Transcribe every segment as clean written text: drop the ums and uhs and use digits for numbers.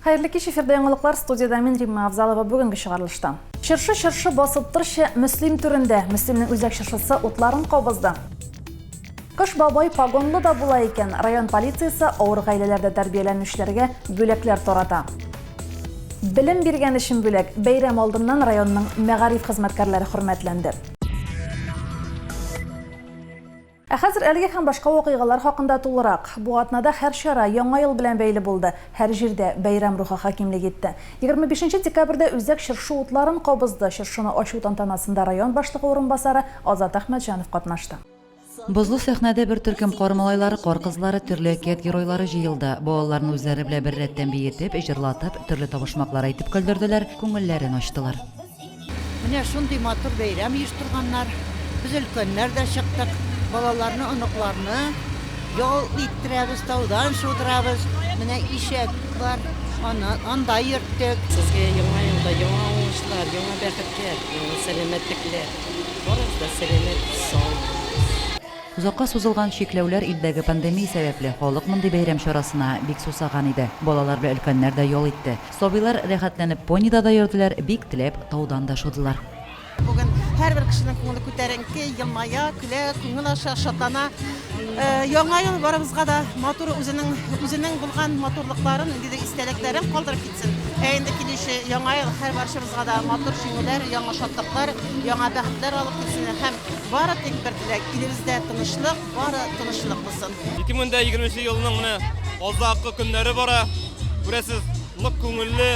Хәерле кич, эфирда яңалыклар, студиядә мин Римма Авзалова бүгенге чыгарылышта. Чыршы чыршы басып торчы Мөслим түрендә. Мөслимнең үзәк чыршысы утларын кабызды. Кыш бабай погонлы да була икән. Район полициясе авыр гаиләләрдә тәрбияләнүчеләргә бүләкләр тарата. Белем биргән өчен бүләк. Бәйрәм алдыннан районның мәгариф хезмәткәрләре хөрмәтләнде. Ә хәзер әлеге һәм башка вакыйгалар хакында тулырак. Бу атнада һәр чара Яңа ел белән бәйле булды, һәр җирдә бәйрәм рухы хакимлек итте. 25 декабрьдә үзәк чыршы утларын кабызды. Чыршыны ачу тантанасында район башлыгы урынбасары Азат Әхмәтҗанов катнашты. Бозлы сәхнәдә бер төркем кар малайлары, кар кызлары, төрле әкият геройлары җыелды. Балаларны үзләре белән беррәттән биетеп, җырлатып, төрле табышмаклар әйтеп көлдерделәр, күңелләрен ачтылар. Менә шундый матур бәйрәм оештырганнар. Без өлкәннәр дә чыктык. Балаларны, оныкларны ял иттерәбез, таудан шудырабыз. Менә ишәк бар, аны анда йөрттек. Сезгә яңа елда яңа уңышлар, яңа бәхетләр, яңа сәламәтлекләр. Барыгыз да сәламәт, сау булыгыз. Озакка сузылган чикләүләр, илдәге пандемия сәбәпле, халык мондый бәйрәм чарасына бик сусаган иде. Балалар белән өлкәннәр дә ял итте. Сабыйлар рәхәтләнеп понида да йөрделәр, бик теләп таудан да шудылар. Бүген һәрбер кешенең күңеле күтәренке, елмая, көлә, күңел ача, шатлана. Яңа ел барыбызга да матур үзенең үзенең булган матурлыкларын, ниндидер истәлекләрен калдырып китсен. Ә инде килүче Яңа ел һәрбарчабызга да матур җиңүләр, яңа шатлыклар, яңа бәхетләр алып килсен һәм бары тик бер теләк, илебездә тынычлык, бары тынычлык булсын. 2020 елның менә азаккы көннәре бара. Күрәсез, нык күңелле,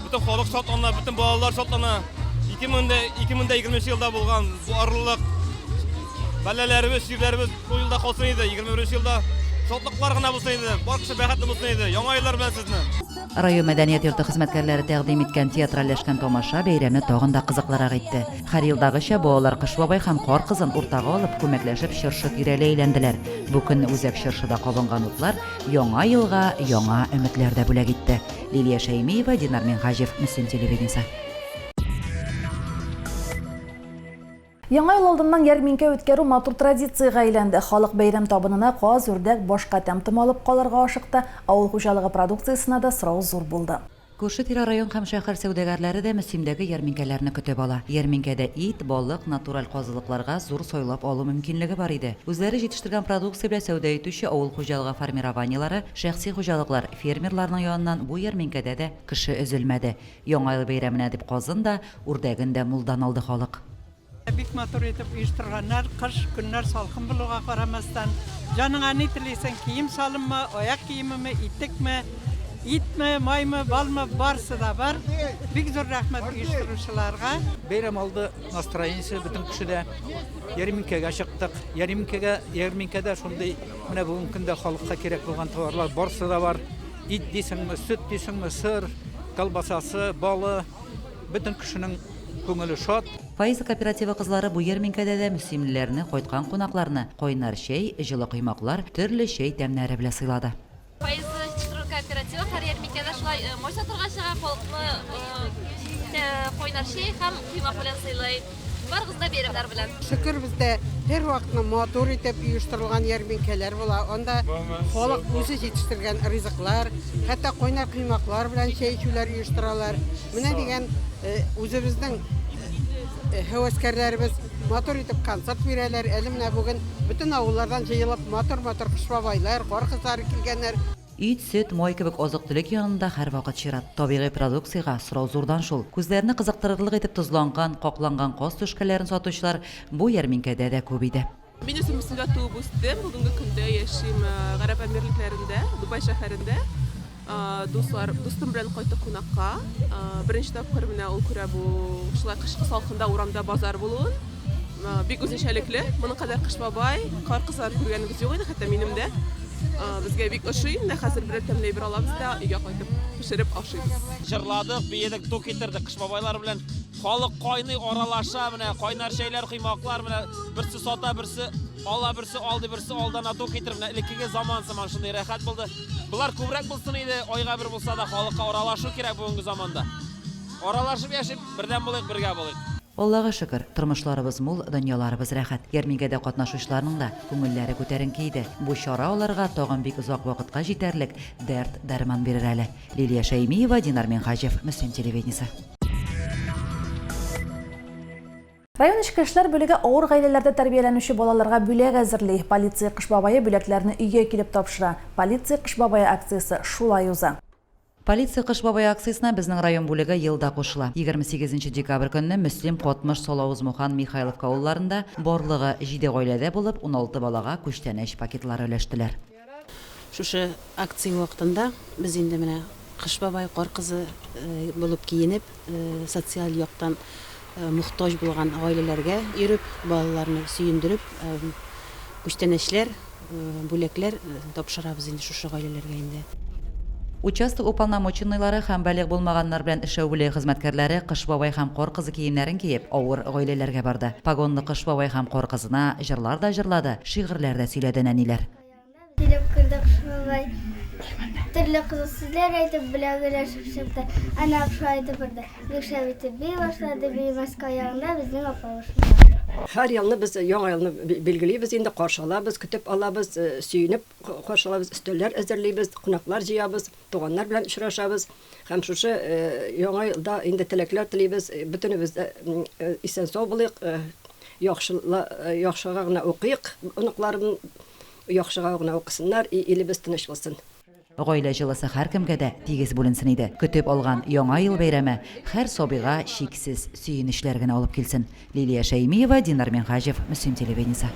бөтен халык шатлана, бөтен балалар шатлана. 2020 елда булган барлык бәлаләребез, чирләребез шул елда калсын иде. 21 елда шатлыклар гына булсын иде. Бар кеше бәхетле булсын иде. Яңа еллар белән сезне! Район мәдәният йорты хезмәткәрләре тәкъдим иткән театральләшкән тамаша бәйрәмне тагын да кызыклырак итте. Һәр елдагыча, балалар Кыш бабай һәм Кар кызын уртага алып, күмәкләшеп чыршы тирәли әйләнделәр. Бу көнне үзәк чыршыда кабынган утлар Яңа елга яңа өметләр дә бүләк итте. Лилия Шәймиева, Динар Минһаҗев, Мөслим телевидениесе. Яңа ел алдыннан ярминкә үткәрү матур традициягә әйләнде. Халык бәйрәм табынына каз, үрдәк, башка тәм-том алып калырга ашыкты. Авыл хуҗалыгы продукциясенә дә сорау зур булды. Күрше-тирә район һәм шәһәр сәүдәгәрләре дә Мөслимдәге ярминкәләрне көтеп ала. Ярминкәдә ит, балык, натураль казылыкларга зур сайлап алу мөмкинлеге бар иде. Үзләре җитештергән продукция белән сәүдә итүче авыл хуҗалыгы формированиеләре, шәхси хуҗалыклар, фермерларның яныннан бу ярминкәдә дә кеше өзелмәде. Яңа ел бәйрәменә дип казын да, үрдәген дә мулдан алды халык. Бик матур итеп оештырганнар, кыш, көннәр салкын булуга карамастан, җаныңа ни телисең, кием-салыммы, аяк киемеме, итекме, итме, маймы, балмы, барсы да бар. Бик зур рәхмәт оештыручыларга. Бәйрәм алды настроениесе бөтен кешедә. Ярминкәгә чыктык. Ярминкәгә, ярминкәдә шундый менә бүгенге көндә халыкка кирәк булган товарлар барсы да бар. Ит дисеңме, сөт дисеңме, сыр, колбасасы, балы. Бөтен кешенең күңеле шат. Фаиза кооперативы кызлары бу ярминкәдә дә мөслимлеләрне, кайткан кунакларны кайнар чәй, җылы коймаклар, төрле чәй тәмнәре белән сыйлады. Фаиза җитештерү кооперативы һәр ярминкәдә шулай май сатырга чыга, халыкны кайнар чәй һәм коймак белән сыйлый. Барыгызны да бәйрәмнәр белән! Шөкер, бездә һәрвакытны матур итеп оештырылган ярминкәләр була. Анда халык үзе җитештергән ризыклар, хәтта кайнар коймаклар белән чәй эчүләр оештыралар. Менә дигән үзебезнең һәвәскәрләребез матур итеп концерт бирәләр. Әле менә бүген бөтен авыллардан җыелып матур-матур Кыш бабайлар, Кар кызлары килгәннәр. Ит, сөт, май кебек азык-төлек янында һәрвакыт чират. Табигый продукциягә сорау зурдан шул. Күзләрне кызыктырырлык итеп тозланган, какланган каз түшкәләрен сатучылар бу ярминкәдә дә күп иде. Мин үзем Мөслимдә туып үстем, бүгенге көндә яшим Гарәп Әмирлекләрендә, Дубай шәһәрендә. Дуслар, дустым белән кайттык кунакка. Беренче тапкыр менә ул күрә бу шулай кышкы салкында урамда базар булуын. Бик үзенчәлекле. Моның кадәр Кыш бабай, кар кызлары күргәнебез юк иде, хәтта минем дә. Безгә бик ошый. Менә хәзер берәр тәмле әйбер алабыз да өйгә кайтып пешереп ашыйбыз. Җырладык, биедек, ту китердек Кыш бабайлар белән. Халык кайный, аралаша, менә кайнар чәйләр, коймаклар, менә берсе сата, берсе ала, берсе алды, берсе алдана ту китереп, менә элеккеге заман сыман шундый рәхәт булды. Болар күбрәк булсын иде, айга бер булса да халыкка аралашу кирәк бүгенге заманда. Аралашып яшик, бердәм булыйк, бергә булыйк. Аллага шөкер, тормышларыбыз мул, дөньяларыбыз рәхәт. Ярминкәдә катнашучыларның да күңелләре күтәренке иде. Бу чара аларга тагын бик озак вакытка җитәрлек дәрт-дәрман бирер әле. Лилия Шәймиева, Динар Минһаҗев, Мөслим телевидениесе. Район эчке эшләр бүлеге авыр гаиләләрдә тәрбияләнүче балаларга бүләк әзерли. Полиция Кыш бабае бүләкләрне өйгә килеп тапшыра. Полиция Кыш бабае акциясе шулай уза. Полиция Кыш бабае акциясенә безнең район бүлеге ел да кушыла. 28 нче декабрь көнне Мөслим, Катмыш, Салавыз, Мухан, Михайловка авылларында барлыгы җиде гаиләдә булып, 16 балага күчтәнәч пакетлары өләштеләр. Шушы акция вакытында без инде менә Кыш бабай, Кар кызы булып киенеп, социаль яктан мохтаҗ булган гаиләләргә йөреп, балаларны сөендереп, күчтәнәчләр, бүләкләр тапшырабыз инде шушы гаиләләргә инде. Участок уполномоченныйлары һәм балигъ булмаганнар белән эшләү бүлеге хезмәткәрләре Кыш бабай һәм Кар кызы киемнәрен киеп, авыр гаиләләргә барды. Погонлы Кыш бабай һәм Кар кызына җырлар да җырлады, шигырьләр дә сөйләде нәниләр. Килеп керде Кыш бабай. Төрле кызык сүзләр әйтеп, бүләк өләшеп чыкты. Әнә шулай итеп барды. Бик шәп итеп бии башлады. Биемәскә аягында безнең апа башында. Һәр елны без Яңа елны билгелибез инде, каршы алабыз, көтеп алабыз, сөенеп каршы алабыз, өстәлләр әзерлибез, кунаклар җыябыз, туганнар белән очрашабыз. Һәм шушы Яңа елда инде теләкләр телибез, бөтенебез дә исән-сау булыйк, яхшыга гына укыйк, оныкларым яхшыга гына укысыннар, и илебез тыныч булсын. Гаилә җылысы һәркемгә дә тигез бүленсен иде. Көтеп алган Яңа ел бәйрәме һәр сабыйга чиксез сөенечләр генә алып килсен. Лилия Шәймиева, Динар Минһаҗев, Мөслим телевидениесе.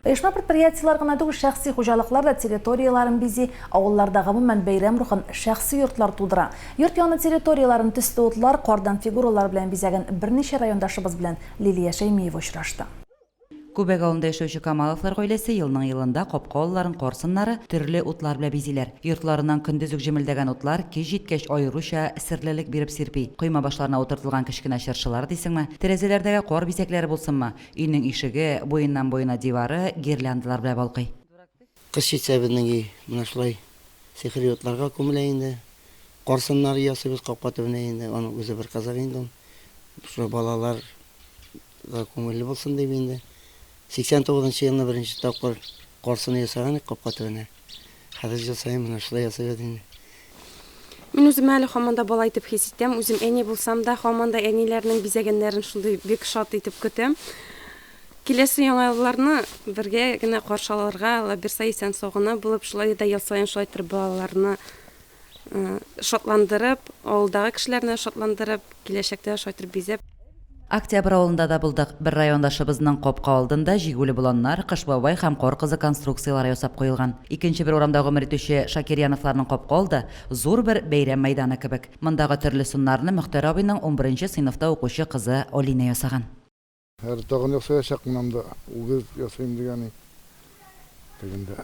Оешма-предприятиеләр гына түгел, шәхси хуҗалыклар да территорияләрен бизи, авылларда гомумән бәйрәм рухын шәхси йортлар тудыра. Йорт яны территорияләрен төсле утлар, кардан фигуралар белән бизәгән берничә райондашыбыз белән Лилия Шәймиева очрашты. Күбәк авылында яшәүче Камаловлар гаиләсе елның-елында капка алларын кар сыннары, төрле утлар белән бизиләр. Йортларыннан көндез үк җемелдәгән утлар кич җиткәч аеруча серлелек биреп сирпи. Койма башларына утыртылган кечкенә чыршылар дисеңме, тәрәзәләрдәге кар бизәкләре булсынмы, Өйнең ишеге, буеннан-буена дивары гирляндалар белән балкый. Кыш җитсә безнең өй менә шулай сихри утларга күмелә инде. Кар сыннары ясыйбыз капка төбенә инде, аның үзе бер кызык инде ул. Шулай балаларга күңелле булсын дип инде. 89 нчы елны беренче тапкыр кар сыны ясаган идек капка төбенә. Хәзер ел саен менә шулай ясыйбыз инде. Мин үземне әле һаман да бала итеп хис итәм. Үзем әни булсам да, һаман да әниләрнең бизәгәннәрен шундый бик шат итеп көтәм. Киләсе Яңа елларны бергә генә каршы алырга, Алла бирса, исән-сау гына булып, шулай да ел саен шулай иттереп балаларны шатландырып, авылдагы кешеләрне шатландырып, киләчәктә шулай иттереп бизәп. Октябрь авылында да булдык. Бер райондашыбызның капка алдында җигүле боланнар, Кыш бабай һәм Кар кызы конструкцияләре ясап куелган. Икенче бер урамда гомер итүче Шакирьяновларның капка алды зур бер бәйрәм мәйданы кебек. Мондагы төрле сыннарны Мөхтәр абыйның унберенче сыйныфта укучы кызы Алинә ясаган. Әле тагын ясаячакмын анда, үгез ясыйм дигән тегендә.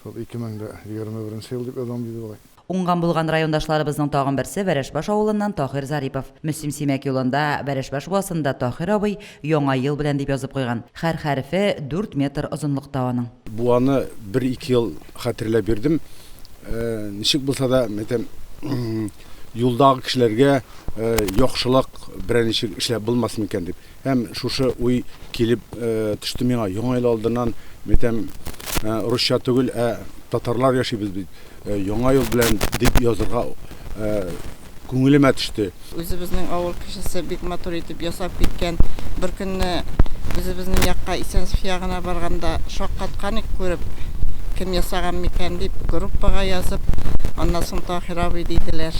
Шул 2021 нче ел дип язам, диде болай. Уңган булган райондашларыбызның тагын берсе Вәрәшбаш авылыннан Таһир Зарипов. Мөслим-Симәк юлында Вәрәшбаш буасында Таһир абый Яңа ел белән дип язып куйган. Һәр хәрефе дүрт метр озынлыкта аның. Буаны бер-ике ел хәтерләп йөрдем. Ничек булса да, мәйтәм, юлдагы кешеләргә яхшылык берәр ничек эшләп булмас микән дип. Һәм шушы уй килеп төште миңа. Яңа ел алдыннан, мәйтәм, русча түгел, ә татарлар яшибез бит. Яңа ел белән дип язырга күңелемә төште. Үзебезнең авыл кешесе бик матур итеп ясап киткән. Бер көнне үзебезнең якка Исәнсеф ягына барганда шаккаткан идек күреп, кем ясаган микән дип, группага язып, аннан соң Таһир абый диделәр.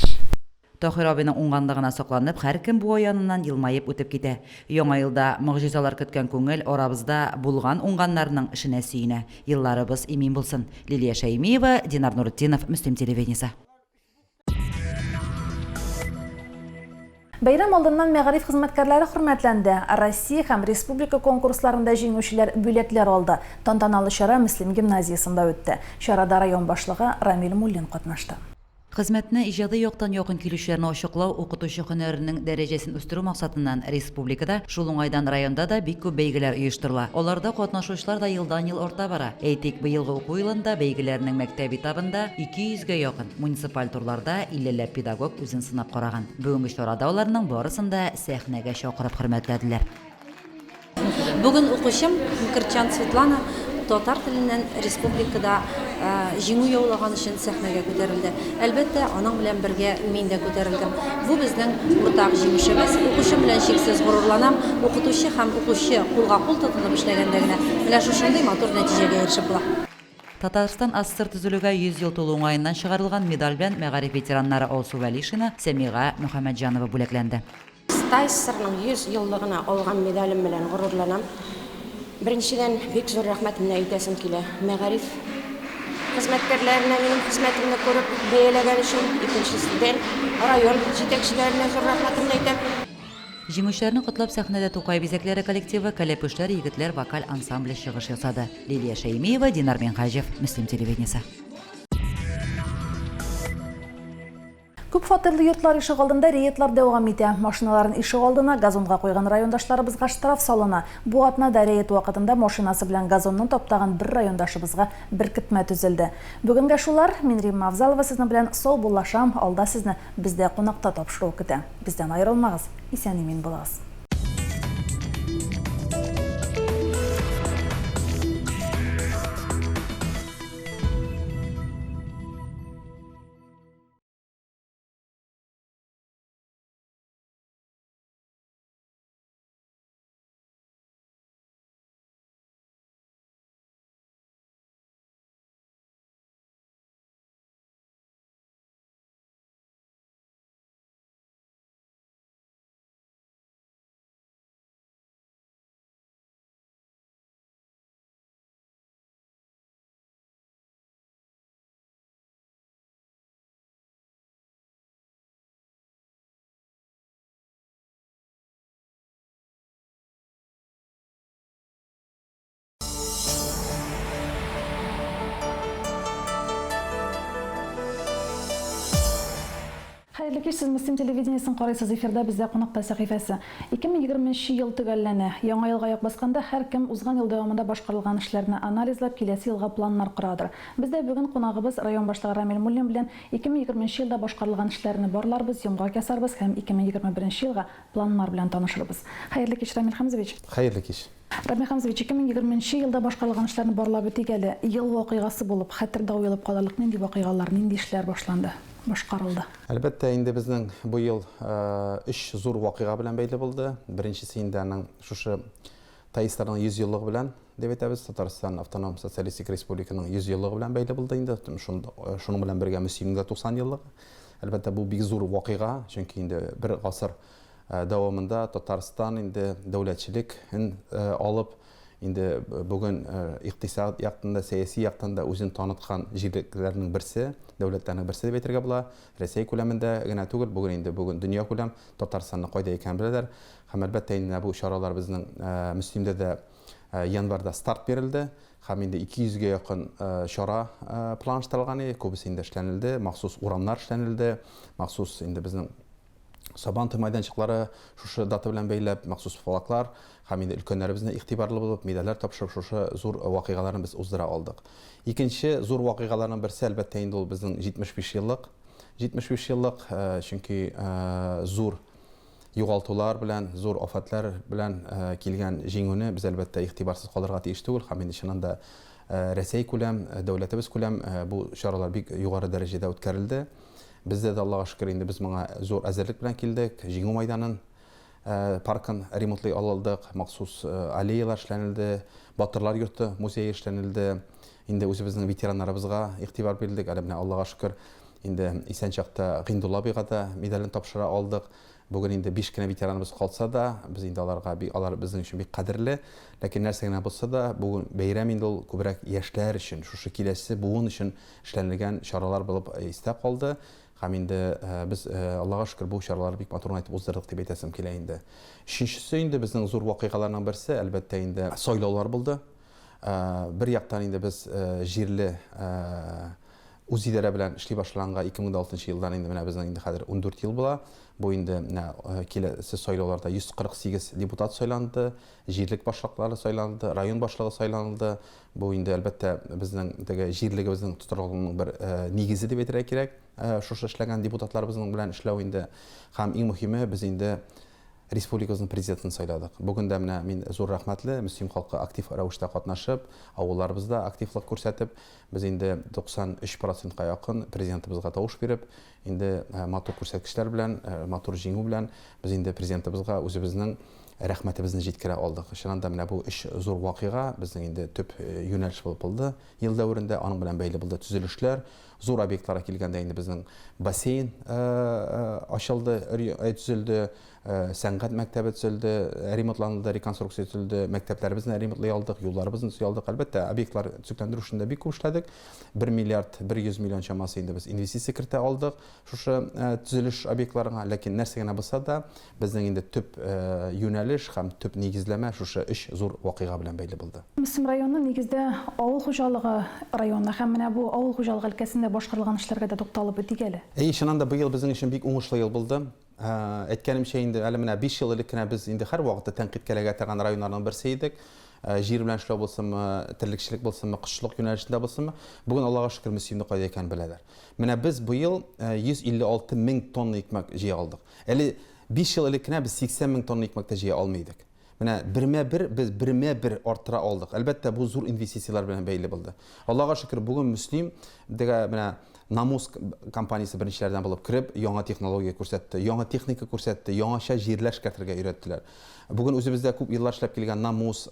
Таһир абыйның уңганлыгына сокланып, һәркем буа яныннан елмаеп үтеп китә. Яңа елда могҗизалар көткән күңел арабызда булган уңганнарның эшенә сөенә. Елларыбыз имин булсын. Лилия Шәймиева, Динар Нуретдинов, Мөслим телевидениесе. Бәйрәм алдыннан мәгариф хезмәткәрләре хөрмәтләнде. Россия һәм республика конкурсларында җиңүчеләр бүләкләр алды. Тантаналы чара Мөслим гимназиясендә үтте. Чарада район башлыгы Рамил Муллин катнашты. Хезмәтенә иҗади яктан якын килүчеләрне ачыклау, укытучы һөнәренең дәрәҗәсен үстерү максатыннан республикада, шул уңайдан районда да бик күп бәйгеләр оештырыла. Аларда катнашучылар да елдан-ел арта бара. Әйтик, быелгы уку елында бәйгеләрнең мәктәп этабында 200 гә якын, муниципаль турларда иллеләп педагог үзен сынап караган. Бүгенге чарада аларның барысын да сәхнәгә чакырып хөрмәтләделәр. Бүген укучым Мкртчян Светлана татар теленнән республикада җиңү яулаган өчен сәхнәгә күтәрелде. Әлбәттә, аның белән бергә мин дә күтәрелдем. Бу безнең уртак җиңешебез. Укучым белән чиксез горурланам. Укытучы һәм укучы кулга-кул тотынып эшләгәндә генә менә шушындый матур нәтиҗәгә ирешеп була. Татарстан АССР төзелүгә 100 ел тулу уңаеннан чыгарылган медаль белән мәгариф ветераннары Алсу Вәлишина, Сәмига Мөхәммәтҗанова бүләкләнде. ТАССРның 100 еллыгына алган медалем белән горурланам. Беренчедән, бик зур рәхмәтемне әйтәсем килә мәгариф хезмәткәрләренә минем хезмәтемне күреп, бәяләгән өчен, икенчеседән, район җитәкчеләренә зур рәхмәтемне әйтәм. Җиңүчеләрне котлап сәхнәдә Тукай бизәкләре коллективы, Кәләпүшләр егетләр вокаль ансамбле чыгыш ясады. Лилия Шәймиева, Динар Минһаҗев, Мөслим телевидениесе. Күп фатирлы йортлар ишегалдында рейдлар дәвам итә. Машиналарын ишегалдына, газонга куйган райондашларыбызга штраф салына. Бу атнада рейд вакытында машинасы белән газонны таптаган бер райондашыбызга беркетмә төзелде. Бүгенгә шулар. Мин Римма Авзалова сезнең белән саубуллашам. Алда сезне Бездә кунакта тапшыруы көтә. Бездән аерылмагыз, исән-имин булыгыз. Хәерле кич, сез Мөслим телевидениесен карыйсыз, эфирда бездә кунакта сәхифәсе. 2020 ел төгәлләнә. Яңа елга аяк басканда һәркем узган ел дәвамында башкарылган эшләрне анализлап, киләсе елга планнар корадыр. Без дә бүген кунагыбыз, район башлыгы Рамил Муллин белән 2020 елда башкарылган эшләрне барларбыз, йомгак ясарбыз һәм 2021 елга планнар белән танышырбыз. Хәерле кич, Рамил Хәмзович. Хәерле кич. Рамил Хәмзович, 2020 нче елда башкарылган эшләрне барлап үтик әле. Ел вакыйгасы булып, хәтердә уелып калырлык нинди вакыйгалар, нинди эшләр башланды, башкарылды? Әлбәттә, инде безнең бу ел өч зур вакыйга белән бәйле булды. Беренчесе инде аның шушы ТАИСларның 100 еллыгы белән дип әйтәбез, Татарстан автоном социалистик республиканың 100 еллыгы белән бәйле булды инде. Шуның белән бергә Мөслимнең дә 90 еллыгы. Әлбәттә, бу бик зур вакыйга, чөнки инде бер гасыр дәвамында Татарстан инде дәүләтчелеген алып, инде бүген икътисад яктан да, сәяси яктан да үзен таныткан җирлекләрнең берсе, дәүләтләрнең берсе дип әйтергә була. Рәсәй күләмендә генә түгел, бүген инде бүген дөньякүләм Татарстанны кайда икәнен беләләр. Һәм әлбәттә инде менә бу чаралар безнең Мөслимдә дә январьда старт бирелде. Һәм инде 200 гә якын чара планлаштырылган иде, күбесе инде эшләнелде, махсус урамнар эшләнелде, махсус инде безнең Сабантуй майданчыклары шушы дата белән бәйләп, махсус флаглар һәм инде өлкәннәребезне игътибарлы булып, медальләр тапшырып, шушы зур вакыйгаларны без уздыра алдык. Икенче зур вакыйгаларның берсе, әлбәттә инде ул безнең 75 еллык. 75 еллык, чөнки зур югалтулар белән, зур афәтләр белән килгән җиңүне без, әлбәттә, игътибарсыз калырга тиеш түгел һәм инде чыннан да Рәсәй күләм, дәүләтебез күләм бу чаралар бик югары дәрәҗәдә үткәрелде. Бездә дә, Аллага шөкер, инде без моңа зур әзерлек белән килдек. Җиңү майданын, паркын ремонтлый алылдык, махсус аллеялар эшләнелде, Батырлар йорты музее эшләнелде. Инде үзебезнең ветераннарыбызга игътибар бирелдек. Әле менә, Аллага шөкер, инде исән чакта Гыйндулла абыйга да медален тапшыра алдык. Бүген инде биш кенә ветераныбыз калса да, без инде аларга, алар безнең өчен бик кадерле. Ләкин нәрсә генә булса да, бүген бәйрәм инде ул күбрәк яшьләр өчен, шушы киләсе буын өчен эшләнелгән чаралар булып истә калды. Һәм инде без, Аллага шөкер, бу чараларны бик матур гына итеп уздырдык дип әйтәсем килә инде. Өченчесе инде безнең зур вакыйгаларның берсе, әлбәттә инде, сайлаулар булды. Бер яктан инде без җирле Үзидарә белән эшли башлаганга 2006 елдан инде менә безнең инде хәзер 14 ел була. Бу инде менә киләсе сайлауларда 148 депутат сайланды, җирлек башлыклары сайланды, район башлыгы сайланылды. Бу инде, әлбәттә, безнең теге җирлегебезнең тотрыклылыгының бер нигезе дип әйтергә кирәк. Шушы эшләгән депутатларыбызның белән эшләү инде. Һәм иң мөһиме, без инде республикабызның президентын сайладык. Бүген дә менә мин зур рәхмәтле, Мөслим халкы актив рәвештә катнашып, авылларыбызда активлык күрсәтеп, без инде 93 процентка якын президентыбызга тавыш биреп, инде матур күрсәткечләр белән, матур җиңү белән без инде президентыбызга үзебезнең рәхмәтебезне җиткерә алдык. Чыннан да менә бу өч зур вакыйга безнең инде төп юнәлеш булып булды ел дәверендә, аның белән бәйле булды төзелешләр, зур объектларга килгәндә инде безнең бассейн ачылды, төзелде, сәнгать мәктәбе төзелде, ремонтланылды, реконструкция төзелде, мәктәпләребезне ремонтлый алдык, юлларыбызны төзи алдык. Әлбәттә, объектлар төзекләндерү эшендә бик күп эшләдек. 1 миллиард 100 миллион чамасы инде без инвестиция кертә алдык шушы төзелеш объектларына. Ләкин нәрсә генә булса да, безнең инде төп юнәлеш һәм төп нигезләмә шушы өч зур вакыйга белән бәйле булды. Мөслим районы, нигездә, авыл хуҗалыгы районы һәм менә бу авыл хуҗалыгы өлкәсендә башкарылган эшләргә дә тукталып үтик әле. Әйе, чыннан да быел безнең өчен бик уңышлы ел булды. Әйткәнемчә инде, әле менә биш ел элек кенә без инде һәрвакытта тәнкыйтькә эләгә торган районнарның берсе идек. Җир белән эшләү булсынмы, терлекчелек булсынмы, кошчылык юнәлешендә булсынмы. Бүген, Аллага шөкер, Мөслимне кайда икәнен беләләр. Менә без быел 156 мең тонна икмәк җыя алдык. Әле биш ел элек кенә без 80 мең тонна икмәк тә җыя алмый идек. Менә бермә-бер без бермә-бер арттыра алдык. Әлбәттә, бу зур инвестицияләр белән бәйле булды. Аллага шөкер, бүген Мөслим дәгә менә Намус компаниясе беренчеләрдән булып кереп, яңа технология күрсәтте, яңа техника күрсәтте, яңача җирләр эшкәртергә өйрәттеләр. Бүген үзебездә күп еллар эшләп килгән Намус,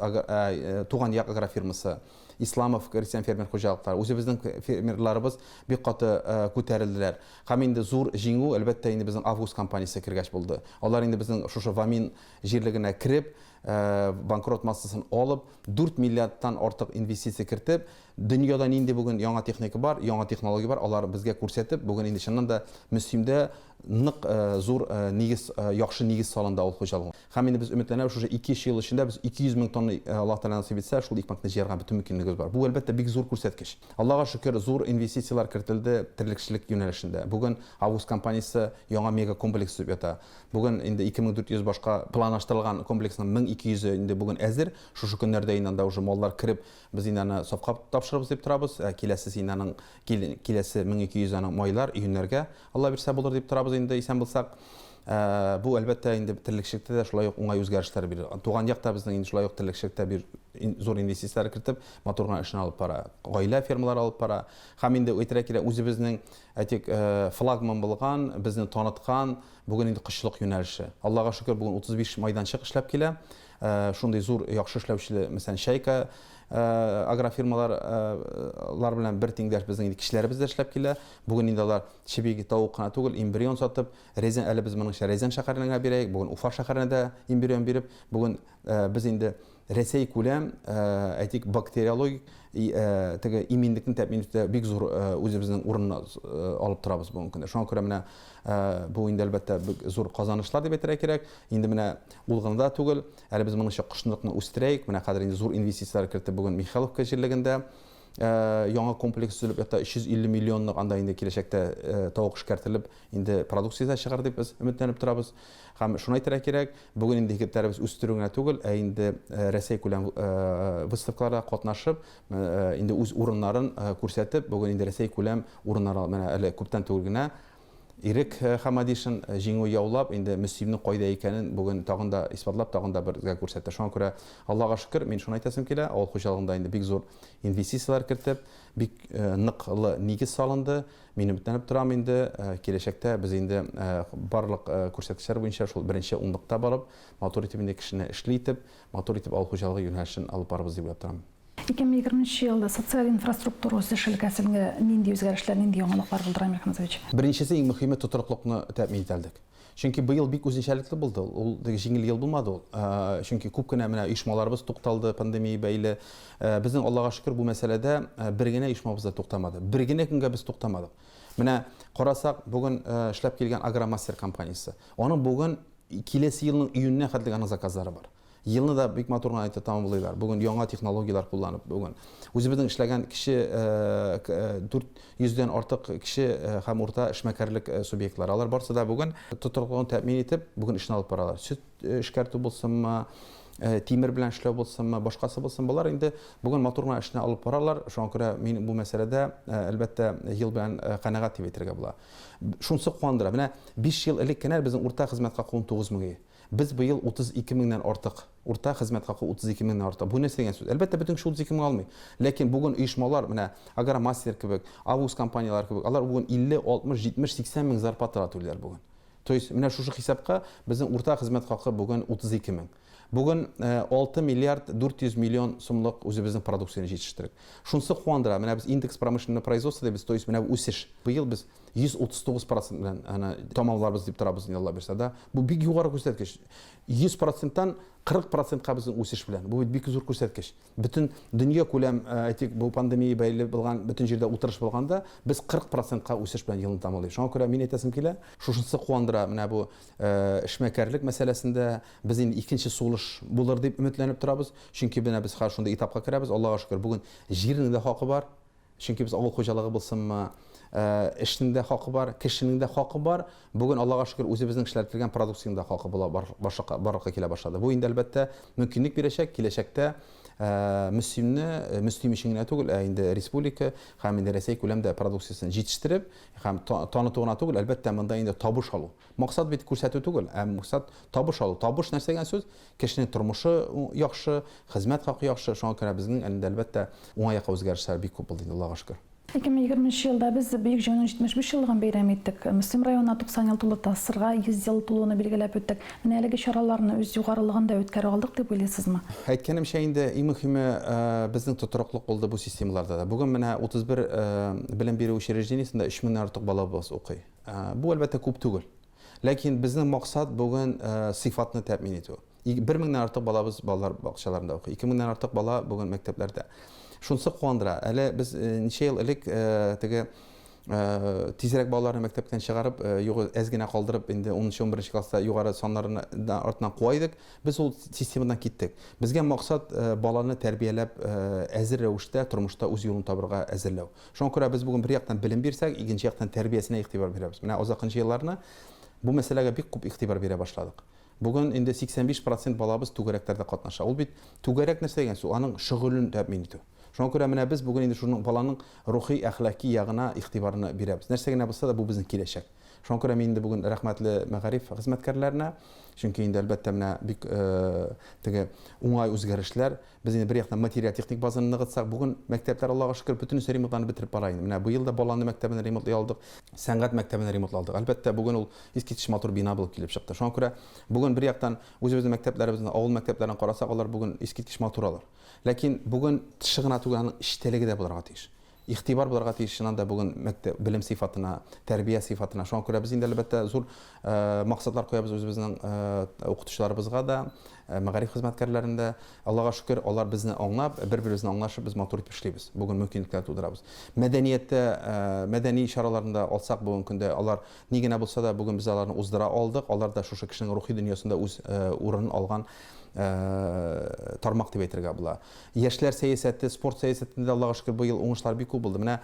Туган як агрофирмасы, Исламов крестьян-фермер хуҗалыклары, үзебезнең фермерларыбыз бик каты күтәрелделәр. Һәм инде зур җиңү, әлбәттә, инде безнең Август компаниясе кергәч булды. Алар инде безнең шушы Вамин җирлегенә кереп, банкрот массасын алып, 4 миллиардтан артык инвестиция кертеп, дөньяда нинди бүген яңа техника бар, яңа технология бар, алар безгә күрсәтеп, бүген инде чыннан да Мөслимдә нык зур нигез, яхшы нигез салынды авыл хуҗалыгына. Һәм инде без өметләнәбез, шушы ике-өч ел эчендә без 200 мең тонна, Аллаһ Тәгалә насыйп итсә, шул икмәкне җыярга бөтен мөмкинлегебез бар. Бу, әлбәттә, бик зур күрсәткеч. Аллага шөкер, зур инвестицияләр кертелде терлекчелек юнәлешендә. Бүген Август компаниясе яңа мегакомплекс төзеп ята. Бүген инде 2400 башка планлаштырылган комплексның 1200 е инде бүген әзер. Шушы көннәрдә инде анда уже маллар кереп, без инде аны сафка тапшырырбыз дип торабыз. Ә киләсе инде аның киләсе 1200 аның майлар, июньнәргә, Алла бирсә, булыр дип торабыз инде, исән булсак. Бу, әлбәттә, инде терлекчелектә дә шулай ук уңай үзгәрешләр бирер. Туган як та безнең инде шулай ук терлекчелектә бир зур инвестицияләр кертеп, матур гына эшен алып бара. Гаилә фермалары алып бара. Һәм инде әйтергә кирәк, үзебезнең, әйтик, флагман булган, безне таныткан, Бүген инде кошчылык юнәлеше. Аллага шөкер, бүген 35 майданчык эшләп килә. Шундый зур, яхшы эшләүче, мәсәлән, Чайка агрофирмалар лар белән бер тиңдәш безнең инде кешеләребез дә эшләп килә. Бүген инде алар чеби, тавык кына түгел, эмбрион сатып, Рязань, әле без моның Рязань шәһәренә генә бирәек, бүген Уфа шәһәренә дә эмбрион биреп, бүген без инде Рәсәй күләм, әйтик, бактериологик теге иминлекне тәэмин итүдә бик зур үзебезнең урынны алып торабыз бүгенге көндә. Шуңа күрә менә бу инде әлбәттә бик зур казанышлар дип әйтергә кирәк. Инде менә ул гына да түгел, әле без моның өчен кошчылыкны үстерәек. Менә хәзер инде зур инвестицияләр кертеп бүген Михайловка җирлегендә яңа комплекс төзелеп ята, 350 миллионлык, анда инде киләчәктә тавык эшкәртелеп, инде продукция дә чыгар дип без өметләнеп торабыз. Һәм шуны әйтергә кирәк, бүген инде егетләребез үстерү генә түгел, ә инде Рәсәй күләм выставкаларда катнашып, инде үз урыннарын күрсәтеп, бүген инде Рәсәй күләм урыннар алып, менә әле күптән түгел генә Ирек Хамадишин җиңү яулап, инде Мөслимнең кайда икәнен бүген тагын да исбатлап, тагын да безгә күрсәтте. Шуңа күрә, Аллага шөкер, мин шуны әйтәсем килә, авыл хуҗалыгында инде бик зур инвестицияләр кертеп, бик ныклы нигез салынды. Мин өметләнеп торам инде, киләчәктә без инде барлык күрсәткечләр буенча шул беренче унлыкта барып, матур итеп инде кешене эшле итеп, матур итеп авыл хуҗалыгы юнәлешен алып барырбыз дип уйлап торам. 2020 нче елда социаль инфраструктура үсеше өлкәсендә нинди үзгәрешләр, нинди яңалыклар булды, Рамил Хәмзович? Беренчесе, иң мөһиме, тотрыклыкны тәэмин итәлдек. Чөнки быел бик үзенчәлекле булды ул. Ул теге җиңел ел булмады ул. Чөнки күп кенә менә оешмаларыбыз тукталды, пандемия бәйле. Безнең, Аллага шөкер, бу мәсьәләдә бер генә оешмабыз да туктамады. Бер генә көнгә без туктамадык. Менә карасак, бүген эшләп килгән Агромастер компаниясе. Аның бүген киләсе елның июненә хәтлек аның заказлары бар. Елны да бик матур гына итеп тәмамлыйлар. Бүген яңа технологияләр кулланып, бүген үзебезнең эшләгән кече 400 дән артык кече һәм урта эшмәкәрлек субъектлары, алар барысы да бүген тотрыклылыгын тәэмин итеп, бүген эшне алып баралар. Сөт эшкәртү булсынмы, тимер белән эшләү булсынмы, башкасы булсын, болар инде бүген матур гына эшне алып баралар. Шуңа күрә мин бу мәсьәләдә, әлбәттә, ел белән канәгать дип әйтергә була. Шунысы куандыра, менә 5 ел элек кенә безнең урта хезмәт хакы 19 мең иде. Без быел 32 меңнән артык, урта хезмәт хакы 32 меңнән артык. Бу нәрсә дигән сүз? Әлбәттә, бөтен кеше 32 мең алмый. Ләкин бүген оешмалар, менә Агромастер кебек, Август компанияләре кебек, алар бүген 50, 60, 70, 80 мең зарплаталар түлиләр бүген. То есть, менә шушы хисапка безнең урта хезмәт хакы бүген 32 мең. Бүген 6 миллиард 400 миллион сумлык үзебезнең продукцияне җитештердек. Шунысы куандыра, менә без индекс промышленного производства дибез, то есть менә бу үсеш. Быел без 139 процент белән аны тәмамларбыз дип торабыз инде, Алла бирсә, да. Бу бик югары күрсәткеч. 100 проценттан 40 процентка безнең үсеш белән. Бу бит бик зур күрсәткеч. Бөтен дөнья күләм, әйтик, бу пандемия бәйле булган бөтен җирдә утырыш булганда, без 40 процентка үсеш белән елны тәмамлыйбыз. Шуңа күрә мин әйтәсем килә, шушынысы куандыра, менә бу эшмәкәрлек мәсьәләсендә без инде икенче сулыш булыр дип өметләнеп торабыз. Чөнки менә без хәзер шундый этапка керәбез, Аллага шөкер, бүген җирнең дә хакы бар. Чөнки без авыл хуҗалыгы булсынмы, эшнең дә хакы бар, кешенең дә хакы бар. Бүген, Аллага шөкер, үзебезнең эшләтелгән продукциянең дә хакы була, барлыкка килә башлады. Бу инде, әлбәттә, мөмкинлек бирәчәк киләчәктә Мөслимне, Мөслим өчен генә түгел, ә инде республика һәм инде Рәсәй күләмдә продукциясен җитештереп һәм таныту гына түгел, әлбәттә, монда инде табыш алу. Максат бит күрсәтү түгел, ә максат табыш алу. Табыш нәрсә дигән сүз? Кешенең тормышы яхшы, хезмәт хакы яхшы, шуңа күрә безнең инде, әлбәттә, уңай якка үзгәрешләр бик күп булды инде, Аллага шөкер. 2020 нче елда без Бөек Җиңүнең 75 еллыгын бәйрәм иттек. Мөслим районына 90 ел тулды, ТАССРга 100 ел тулуны билгеләп үттек. Менә әлеге чараларны үз югарылыгында үткәрә алдык дип уйлыйсызмы? Әйткәнемчә инде, иң мөһиме, безнең тотрыклык булды бу системаларда да. Бүген менә 31 белем бирү учреждениесендә 3 меңнән артык балабыз укый. Бу, әлбәттә, күп түгел. Ләкин безнең максат бүген сыйфатны тәэмин итү. Бер меңнән артык балабыз балалар бакчаларында укый. Ике меңнән артык бала бүген мәктәпләрдә. Шунысы куандыра. Әле без ничә ел элек теге тизрәк балаларны мәктәптән чыгарып, югы әз генә калдырып, инде 10-11 класста югары саннарны артыннан куа идек. Без ул системадан киттек. Безгә максат баланы тәрбияләп, әзер рәвештә тормышта үз юлын табырга әзерләү. Шуңа күрә без бүген бер яктан белем бирсәк, икенче яктан тәрбиясенә игътибар бирәбез. Менә азакынчы елларны бу мәсьәләгә бик күп игътибар бирә башладык. Бүген инде 85 процент балабыз түгәрәкләрдә катнаша. Ул бит түгәрәк нәрсә дигән сүз? Аның шөгылен тәэмин итү. Шуңа күрә менә без бүген инде шуның баланың рухи, әхлаки ягына игътибарны бирәбез. Нәрсә генә булса да, бу безнең киләчәк. Шуңа күрә мин инде бүген рәхмәтле мәгариф хезмәткәрләренә, чөнки инде әлбәттә менә бик теге уңай үзгәрешләр. Без инде бер яктан материаль-техник базаны ныгытсак, бүген мәктәпләр, Аллага шөкер, бөтенесе ремонтланып бетереп бара инде. Менә быел да Баланны мәктәбен ремонтлый алдык, сәнгать мәктәбен ремонтлый алдык. Әлбәттә, бүген ул искиткеч матур бина булып килеп чыкты. Шуңа күрә бүген бер яктан үзебезнең мәктәпләребезне, авыл мәктәпләрен карасак, алар бүген искиткеч матур алар. Ләкин бүген тышы гына түгел, аның эчтәлеге дә булырга тиеш. Игътибар булырга тиеш чыннан да бүген мәктәп белем сыйфатына, тәрбия сыйфатына. Шуңа күрә без инде, әлбәттә, зур максатлар куябыз үзебезнең укытучыларыбызга да, мәгариф хезмәткәрләренә дә. Аллага шөкер, алар безне аңлап, бер-беребезне аңлашып, без матур итеп эшлибез. Бүген мөмкинлекләр тудырабыз. Мәдәнияттә, мәдәни чараларны да алсак бүгенге көндә, алар ни генә булса да, бүген без аларны уздыра алдык. Алар да шушы кешенең рухи дөньясында үз урынын алган тармак дип әйтергә була. Яшьләр сәясәте, спорт сәясәтендә, Аллага шөкер, быел уңышлар бик күп булды. Менә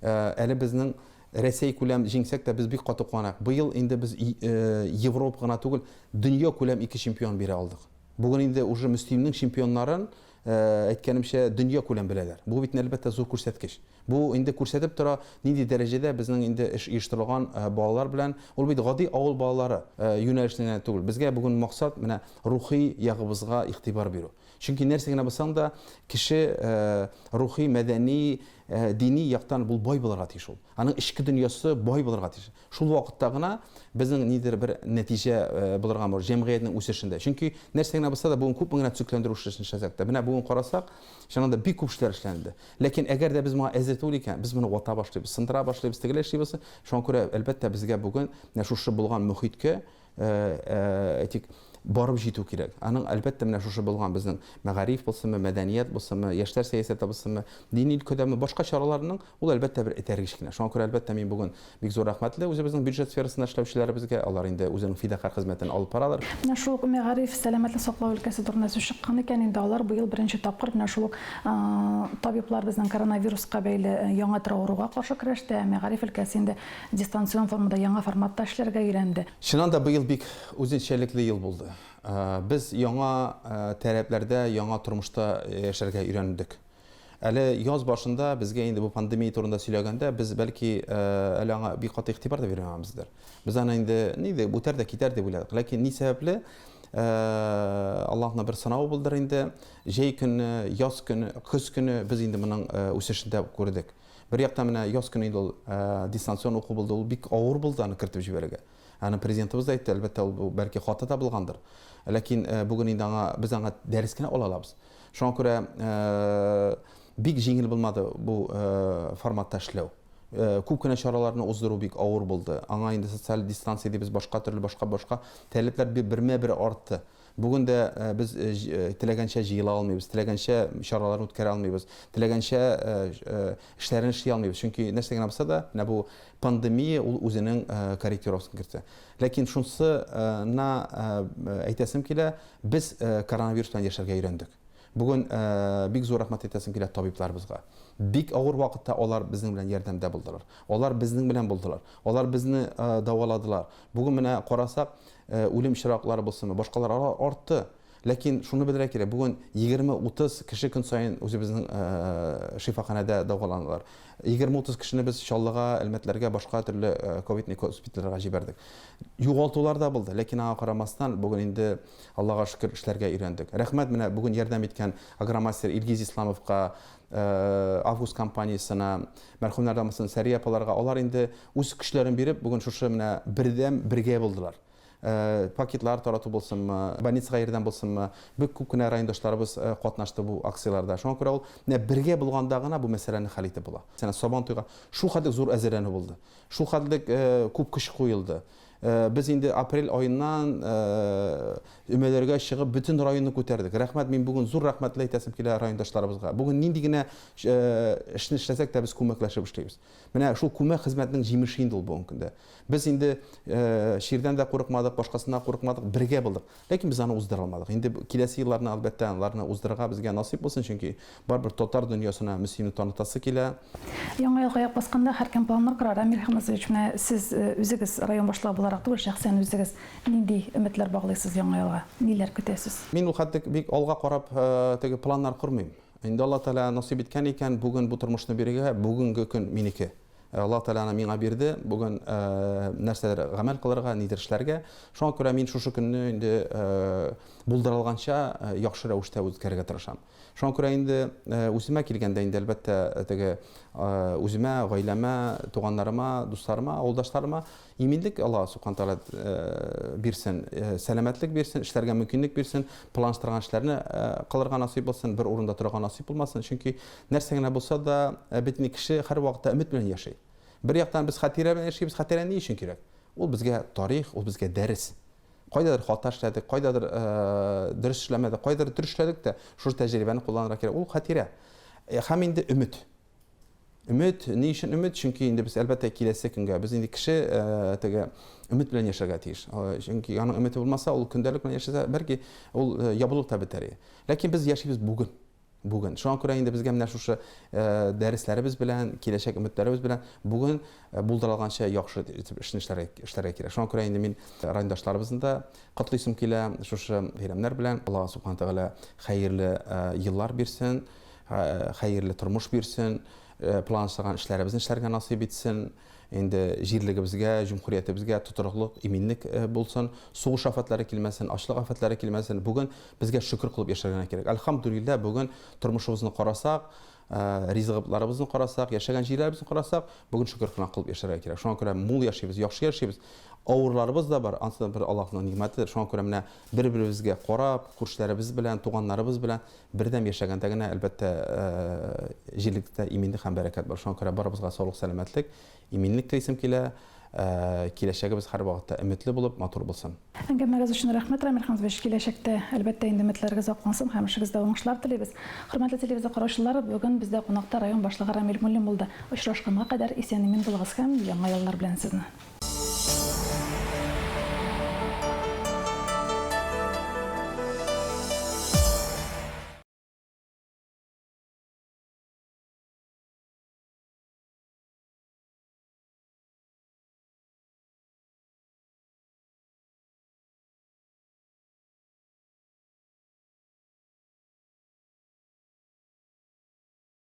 әле безнең Рәсәй күләм җиңсәк тә, без бик каты куанак. Быел инде без Европа гына түгел, дөнья күләм ике чемпион бирә алдык. Бүген инде уже Мөслимнең чемпионнарын, әйткәнемчә, дөнья күләм беләләр. Бу бит, әлбәттә, зур күрсәткеч. Бу инде күрсәтеп тора, нинди дәрәҗәдә безнең инде эш оештырылган балалар белән. Ул бит гади авыл балалары юнәлешенә генә түгел. Безгә бүген максат менә рухи ягыбызга игътибар бирү. Чөнки нәрсә генә булсаң да, кеше рухи, мәдәни, дини яктан бул бай булырга тиеш ул. Аның эчке дөньясы бай булырга тиеш. Шул вакытта гына безнең нидер бер нәтиҗә булырга мөмкин җәмгыятьнең үсешендә. Чөнки нәрсә генә булса да, бүген күпме генә төзекләндерү эшләре эшләсәк тә, менә бүген карасак, чыннан да бик күп эшләр эшләнде. Ләкин әгәр дә без моңа әзер түгел икән, без моны вата башлыйбыз, сындыра башлыйбыз, тегеләй эшлибез. Шуңа күрә, әлбәттә, безгә бүген менә шушы булган мохиткә, әйтик, барып җитү кирәк. Аның, әлбәттә, менә шушы булган безнең мәгариф булсынмы, мәдәният булсынмы, яшьләр сәясәте булсынмы, дини өлкәдәме, башка чараларның ул, әлбәттә, бер этәргеч кенә. Шуңа күрә, әлбәттә, мин бүген бик зур рәхмәтле үзебезнең бюджет сферасында эшләүчеләребезгә, алар инде үзенең фидакарь хезмәтен алып баралар. Менә шул ук мәгариф, сәламәтлек саклау өлкәсе турында сүз чыккан икән, инде алар быел беренче тапкыр менә шул ук табиблар безнең коронавируска бәйле яңа төр авыруга каршы көрәштә, ә мәгариф өлкәсе инде дистанцион формада, яңа форматта эшләргә өйрәнде. Чыннан да быел бик үзенчәлекле ел булды. Без яңа таләпләрдә, яңа тормышта яшәргә өйрәндек. Әле яз башында безгә инде бу пандемия турында сөйләгәндә, без бәлки әле аңа бик каты игътибар да бирмәгәнбездер. Без аны инде ни дип үтәр дә китәр дип уйладык. Ләкин ни сәбәпле Аллаһның бер сынавы булдыр инде. Җәй көне, яз көне, көз көне без инде моның үсешен дә күрдек. Бер яктан менә яз көне инде ул дистанцион уку булды, ул бик авыр булды аны кертеп җибәрергә. Аны президентыбыз да әйтте, әлбәттә, ул бәлки хата да булгандыр. Ләкин бүген инде аңа без аңа дәрес кенә ала алабыз. Шуңа күрә бик җиңел булмады бу форматта эшләү. Күп кенә чараларны уздыру бик авыр булды. Аңа инде социаль дистанция дибез, башка төрле башка-башка таләпләр бермә-бер артты. Бүген дә без теләгәнчә җыела алмыйбыз, теләгәнчә чараларны үткәрә алмыйбыз, теләгәнчә эшләрен эшли алмыйбыз. Чөнки нәрсә генә булса да, менә бу пандемия ул үзенең корректировкасын кертә. Ләкин шунысына әйтәсем килә, без коронавирус белән яшәргә өйрәндек. Бүген бик зур рәхмәт әйтәсем килә табибларыбызга. Бик авыр вакытта алар безнең белән ярдәмдә булдылар. Алар безнең белән булдылар. Алар безне дәваладылар. Бүген менә карасак, Үлем очраклары булсынмы, башкалар, алар артты. Ләкин шуны белергә кирәк, бүген 20-30 кеше көн саен үзебезнең шифаханәдә дәваланалар. 20-30 кешене без Чаллыга, Әлмәтләргә, башка төрле ковидный госпитальләргә җибәрдек. Югалтулар да булды, ләкин аңа карамастан, бүген инде, Аллага шөкер, эшләргә өйрәндек. Рәхмәт менә бүген ярдәм иткән агромастер Илгиз Исламовка, Август компаниясенә, мәрхүмнәр дамысын Сәрия апаларга, алар инде үз көчләрен биреп, бүген шушы менә бердәм, бергә булдылар. Пакетлар тарату булсынмы, больницага ярдәм булсынмы, бик күп кенә райондашларыбыз катнашты бу акцияләрдә. Шуңа күрә ул менә бергә булганда гына бу мәсьәләне хәл итеп була. Мәсәлән, Сабан туйга шул хәтлек зур әзерләнү булды. Шул хәтлек күп көч куелды. Без инде апрель аеннан өмәләргә чыгып, бөтен районны күтәрдек. Рәхмәт, мин бүген зур рәхмәтле әйтәсем килә райондашларыбызга. Бүген нинди генә эшне эшләсәк тә, без күмәкләшеп эшлибез. Менә шул күмәк хезмәтнең җимеше инде ул бүгенге көндә. Без инде чирдән дә курыкмадык, башкасыннан курыкмадык, бергә булдык. Ләкин без аны уздыра алмадык. Инде киләсе елларны, әлбәттә, аларны уздырырга безгә насыйп булсын, чөнки барыбер татар дөньясына Мөслимне танытасы килә. Яңа елга аяк басканда һәркем планнар корар. Әмир Хәмзович, менә сез үзегез район башлыгы буларак түгел, шәхсән үзегез нинди өметләр баглыйсыз яңа елга? Ниләр көтәсез? Мин ул хәтлек бик алга карап теге планнар кормыйм. Инде Алла Тәгалә насыйп иткән икән, бүген бу тормышны бирергә, бүгенге көн минеке. Аллаһ Тәгалә аны миңа бирде, бүген нәрсәдер гамәл кылырга, нидер эшләргә. Шуңа күрә мин шушы көнне инде булдырылганча яхшы рәвештә үткәрергә тырышам. Шуңа күрә инде үземә килгәндә инде, әлбәттә, теге үземә, гаиләмә, туганнарыма, дусларыма, авылдашларыма иминлек Аллаһ Субхана Тәгалә бирсен, сәламәтлек бирсен, эшләргә мөмкинлек бирсен, планлаштырган эшләрне кылырга насыйп булсын, бер урында торырга насыйп булмасын. Чөнки нәрсә генә булса да, бит инде кеше һәрвакытта өмет белән яши. Бер яктан без хатирә белән яшибез, хатирә ни өчен кирәк? Ул безгә тарих, ул безгә дәрес. Кайдадыр хата эшләдек, кайдадыр дөрес эшләмәдек, кайдадыр дөрес эшләдек тә, шушы тәҗрибәне кулланырга кирәк. Ул хатирә. Һәм инде өмет. Өмет, ни өчен өмет? Чөнки инде без, әлбәттә, киләсе көнгә, без инде кеше теге өмет белән яшәргә тиеш. Чөнки аның өмете булмаса, ул көндәлек белән яшәсә, бәлки ул ябылып та бетәр. Ләкин без яшибез бүген. Бүген. Шуңа күрә инде безгә менә шушы дәресләребез белән, киләчәк өметләребез белән бүген булдырылганча яхшы итеп эшне эшләргә кирәк. Шуңа күрә инде мин райондашларыбызны да котлыйсым килә шушы бәйрәмнәр белән. Аллаһ Субхана Тәгалә хәерле еллар бирсен. Хәерле тормыш бирсен, планлаштырган эшләребезне эшләргә насыйп итсен. Инде җирлегебезгә, җөмһүриятебезгә тотрыклык, иминлек булсын, сугыш афәтләре килмәсен, ачлык афәтләре килмәсен. Бүген безгә шөкер кылып яшәргә генә кирәк. Әлхәмдүлилләһ, бүген тормышыбызны карасак, ризыгыпларыбызны карасак, яшәгән җирләребезне карасак, бүген шөкер кына кылып яшәргә кирәк. Шуңа күрә мул яшибез, яхшы яшибез. Авырларыбыз да бар, анысы да бер Аллаһның нигъмәтедер. Шуңа күрә менә бер-беребезгә карап, күршеләребез белән, туганнарыбыз белән Бердәм яшәгәндә генә, әлбәттә, җирлектә иминлек һәм бәрәкәт бар. Шуңа күрә барыбызга саулык-сәламәтлек, иминлек телисем килә. Киләчәгебез һәрвакытта өметле булып, матур булсын. Әңгәмәгез өчен рәхмәт, Рамил Хәмзович. Киләчәктә, әлбәттә, инде өметләрегез аклансын һәм эшегездә уңышлар телибез. Хөрмәтле телевизор караучылар, бүген бездә кунакта район башлыгы Рамил Муллин булды. Очрашканга кадәр исән-имин булыгыз һәм Яңа еллар белән сезне!